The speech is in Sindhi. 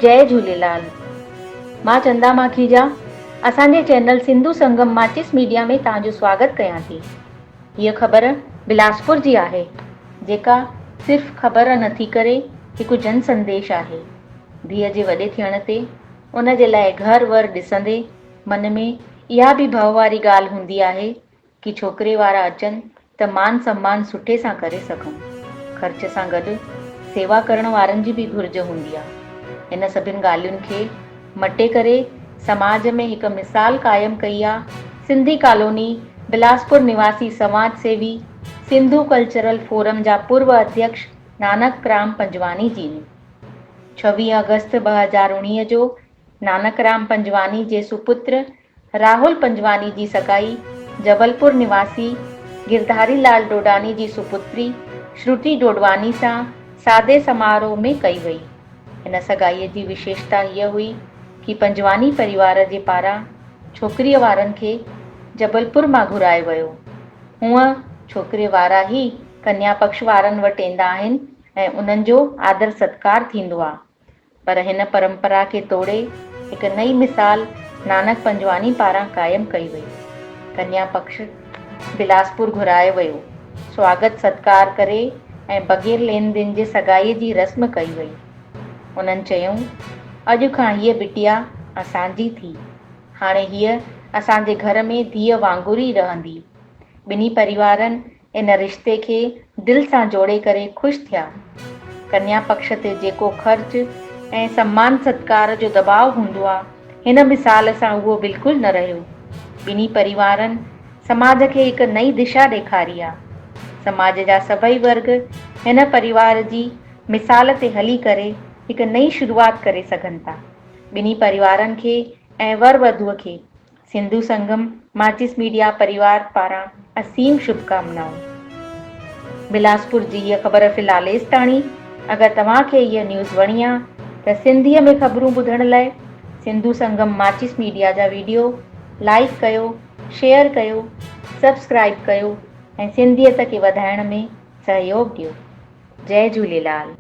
جئي جهوليلال مان چندا ماکيجا اسان جي چينل سنڌو سنگم ماچيس ميڊيا ۾ توهان جو سواگت ڪيان ٿي. هيء خبر بلاسپور جي آهي جيڪا صرف خبر نه ٿي ڪري هڪ جن سنديش آهي. ڌيء جي وڏي ٿيڻ تي ان جي لاء گهر ور ڏسندي من ۾ اها به ڀؤ واري ڳالهه هوندي آهي ڪي ڇوڪري وارا اچن ته مان سمان سٺي سان ڪري سگهون. خرچ سان گڏ سيوا ڪرڻ وارن جي به گهرج هوندي آ. ان سڀن ڳالهين کي مٽي ڪري سماج ۾ هڪ مثال قائم ڪئي آ سنڌي ڪالوني بلاسپور نواسي سماج سيوي سنڌو ڪلچرل فورم جا پورو اڌيڪش نانڪ رام پنجواڻي جي ني 26 آگسٽ 2019 جو نانڪ رام پنجواڻي جي سپتر راهول پنجواڻي جي سڳائي جبلپور نواسي گرڌاري لال ڊوڊاني جي سپتري شروتي ڊوڊواني سان سادي سماروهه ۾ ڪئي وئي. هن سڳائيء جي وشيشتا هيء هئي ڪي پنجواڻي پريوار جي پاران ڇوڪريء وارن کي جبلپور مان گهرايو ويو. هونء ڇوڪري وارا ئي ڪنيا پڪش وارن وٽ ايندا آهن ۽ انهن جو آدر ستڪار ٿيندو آ. پر هن پرمپرا کي توڙي هڪ نئين مثال نانڪ پنجواڻي پاران قائم ڪئي وئي. ڪنيا پڪش بلاسپور گهرايو ويو. سواگت ستڪار ڪري ۽ بغير لين دين جي سڳائيء جي رسم ڪئي وئي. انهن چيائون، اڄ کان هيء بٽيا اسان جي ٿي. هاڻي هيء اسان جي گهر ۾ ڌيء وانگر ئي رهندي. ٻنهي پريوارن ان رشتي کي دل سان جوڙي ڪري خوش ٿيا. ڪنيا پڪش تي جيڪو خرچ ۽ سمان ستڪار جو دٻاء هوندو آ، هن مثال سان اهو بلڪل نه رهيو. ٻنهي پريوارن سماج کي هڪ نئين دشا ڏيکاري آ. سماج جا سڀئي ورگ هن پريوار جي مثال تي هلي ڪري هڪ نئين شروعات ڪري سگهن ٿا. ٻنهي پريوارن کي ۽ ور وڌوء کي سنڌو سنگم ماچيس ميڊيا پريوار پاران اسيم شڀڪامنائون. بلاسپور جي هيء خبر في الحال ايستاڻي. اگر توهان کي هيء نيوز وڻي آ ته سنڌيء ۾ خبرون ٻڌڻ لاء سنڌو سنگم ماچيس ميڊيا جا ويڊيو لائيڪ ڪيو، شيئر ڪيو، سبسڪرائيب ڪيو ۽ سنڌيت کي وڌائڻ ۾ سهيوڳ ڏيو. جئي جهوليلال.